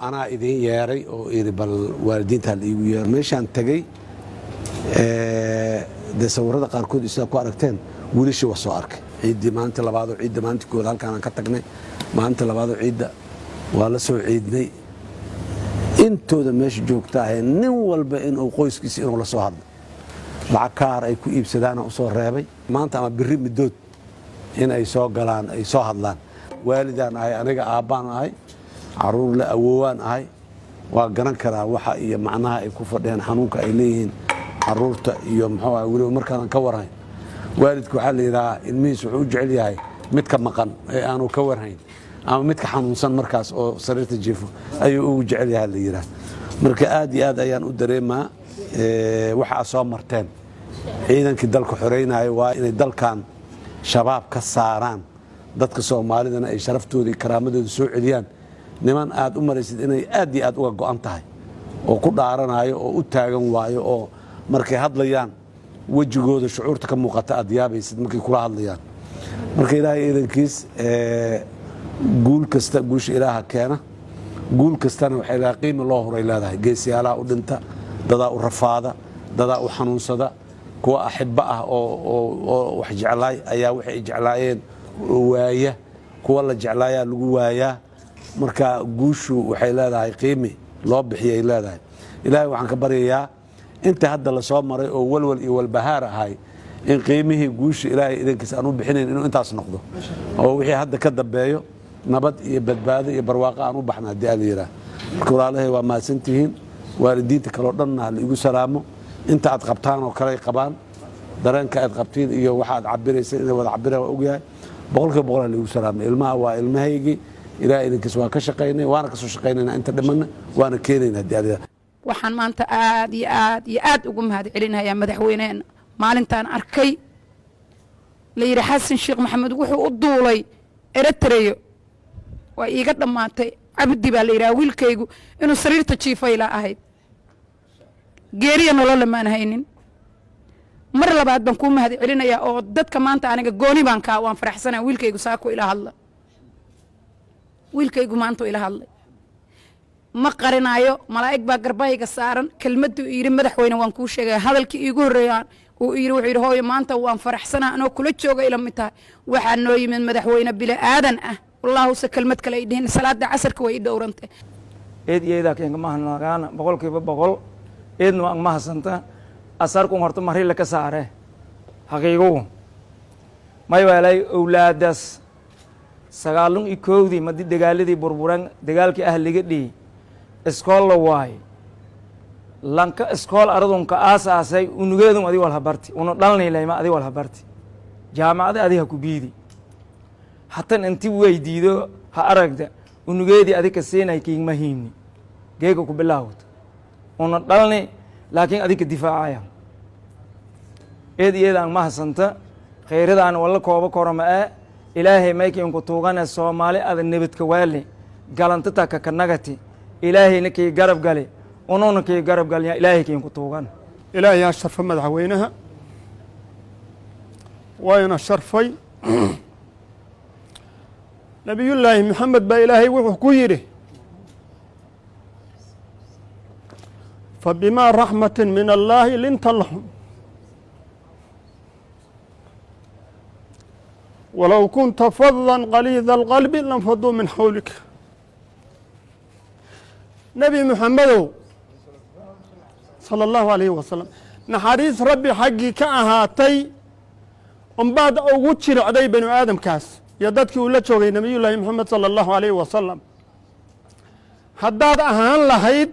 Anaa idiin yeeray oo iri bal waalidiinta la iigu yeero. Meeshaan tegey, dee sawirada qaarkood sidaa ku aragteen, wiilashii waa soo arkay. Ciiddii maalinta labaadoo ciidda, maalintii kooda halkaanaan ka tagnay, maalinta labaadoo ciidda waa la soo ciidnay. Intooda meesha joogta ahee, nin walba inuu qoyskiisa inuu la soo hadlo, lacag kaar ay ku iibsadaana u soo reebay. Maanta ama biri middood in ay soo galaan, ay soo hadlaan. Waalidaan ahay aniga, aabbaan ahay, caruur la awoowaan ahay. Waa garan karaa waxa iyo macnaha ay ku fadhiyaan, xanuunka ay leeyihiin caruurta iyo muxuu ah. Weliba markaanan ka warhayn, waalidka waxaa la yidhahaa ilmihiis wuxuu u jecel yahay midka maqan ee aanu ka warhayn ama midka xanuunsan markaas oo sariirta jiifo ayuu ugu jecel yahay, la yidhaha. Marka aad iyo aad ayaan u dareemaa waxa aad soo marteen. Ciidankii dalka xoreynaya waa inay dalkan Shabaab ka saaraan, dadka Soomaalidana ay sharaftooda iyo karaamadooda soo celiyaan. Niman aad u maraysid inay aad iyo aad uga go'an tahay oo ku dhaaranayo oo u taagan waayo, oo markay hadlayaan wejigooda shucuurta ka muuqata aad yaabaysid markay kula hadlayaan. Marka Ilaahay iidankiis, guul kasta, guusha Ilaaha keena. Guul kastana waxay leedahay qiimi loo huray leedahay. Geesiyaalaha u dhinta, dadaa u rafaada, dadaa u xanuunsada, kuwa axibba ah oo wax jeclaay ayaa waxay ay jeclaayeen waaya, kuwa la jeclaayaa lagu waayaa. Marka guushu waxay leedahay qiimi loo bixiyay leedahay. Ilaahay waxaan ka baryayaa inta hadda lasoo maray oo walwal iyo walbahaar ahay in qiimihii guusha Ilaahay idankiis aan u bixinayn inuu intaas noqdo, oo wixii hadda ka dambeeyo nabad iyo badbaado iyo barwaaqo aan u baxna, haddii ala yidhaah. Marka walaalahay, waa mahadsantihiin. Waalidiinta kaleo dhanna ha la igu salaamo. Inta aad qabtaan oo kale ay qabaan, dareenka aad qabtiin iyo waxa aad cabiraysa inay wada cabiraan waa ogyahay. 100% ha la igu salaamo. Ilmaha waa ilmahaygii. Ilahay idinkiis waa ka shaqaynay, waana kasoo shaqaynayna, inta dhimanna waana keenayna, haddii ala yidhaah. Waxaan maanta aad iyo aad iyo aad ugu mahad celinayaa madaxweyneena. Maalintaan arkay la yidhi Xasan Sheekh Maxamed wuxuu u duulay Eritreyo, waa iiga dhammaatay. Cabdi baa la yidhaha wiilkaygu, inuu sariirta jiifayla ahayd, geeriya nololla maan haynin. Mar labaad baan kuu mahad celinayaa oo dadka maanta aniga gooni baan kaa waan faraxsanaa. Wiilkaygu saako ila hadla, wiilkaygu maanta ila hadlay, ma qarinaayo. Malaa'ig baa garbahayga saaran. Kelmaddu yidhi, madaxweyne, waan kuu sheegaya. Hadalkii iigu horreeyaan uu yidhi, wuxuu yidhi: "Hooyo, maanta waan faraxsanaa anoo kula jooga ila mid tahay. Waxaa noo yimid madaxweyne bili aadan ah." Wallaahuse kelmad kale ay dhihin. Salaada casarka way ii dhowrantay. Eed iyo eedaa keenka mahanagaana 100%. Eedna waan mahasanta. Asarkun horta marila ka saare xaqiigugu may weelay owlaadaas 91-dii madi dagaaladii burburan, dagaalkii ahliga dhihi, iskool la waay, lanka iskool aradunka aasaasay unugeedun adi walha barti, una dhalnilayma adi walha barti, jaamacada adi ha ku biidi, hatan inti weydiido ha aragda unugeedii adi ka siinay kiigma hiimni geega ku bilaawto una dhalni, laakiin adika difaacaya. Eed iyadaan mahasanta. Khayradaan walla koobo koroma ee Ilaahay maykiinku tuugane Soomaali ada nebadka waali galantata kakanagati. Ilaahayna kii garab gali, ununa kii garab galya, Ilaahay kiinku tuugan. Ilaahay yaa sharfa madaxweynaha, wayna sharfay. Nabiyullaahi Maxamed baa Ilaahay wuxuu ku yidhi: "Fabimaa raxmati min allaahi linta lahum walow kunta fadlan qaliida alqalbi lanfaduu min xawlika." Nebi Muxamedow sala allahu alayhi wasalam, naxariis Rabbi xaggii ka ahaatay unbaad ugu jiricday banu aadamkaas iyo dadkii uu la joogay Nebiyullaahi Moxamed sala allahu alayhi wasalam. Haddaad ahaan lahayd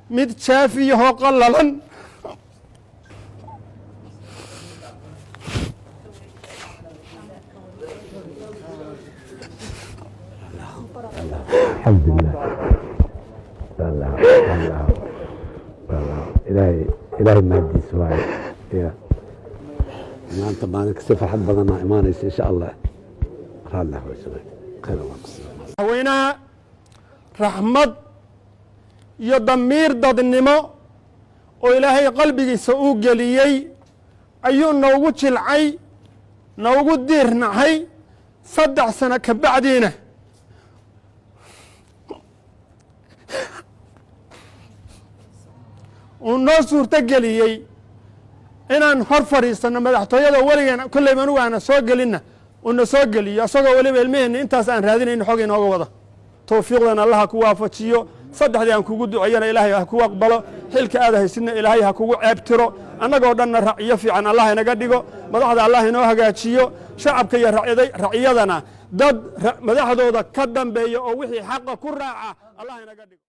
mid jaafiyahoo qallalan, Alxamdulilah. Allah Allah Allah, Ilaahay, Ilaahay mahadiis waaye. Ya maanta maalin kasi farxad badanaa imaanaysa, insha Allah. Raalli hawsana, khayr Allah ku siiyo. Madaxweynaha raxmad iyo damiir dadnimo oo Ilaahay qalbigiisa uu geliyey ayuu noogu jilcay, noogu diirnacay. 3 sano ka bacdiina Uu noo suurto geliyey inaan hor fadhiisanno madaxtooyada weligeen kolleyba anugu aana soo gelinna, uuna soo geliyo isagoo weliba ilmaheenna intaas aan raadinayno xog inooga wada. Towfiiqdan Allaha ku waafajiyo. Saddexdii aan kugu duceeyana Ilaahay ha kugu aqbalo. Xilka aad haysidna Ilaahay ha kugu ceebtiro. Annagoo dhanna raciyo fiican Allah inaga dhigo. Madaxda Allah inoo hagaajiyo. Shacabka iyo raciyadana dad madaxdooda ka dambeeya oo wixii xaqa ku raaca Allah inaga dhigo.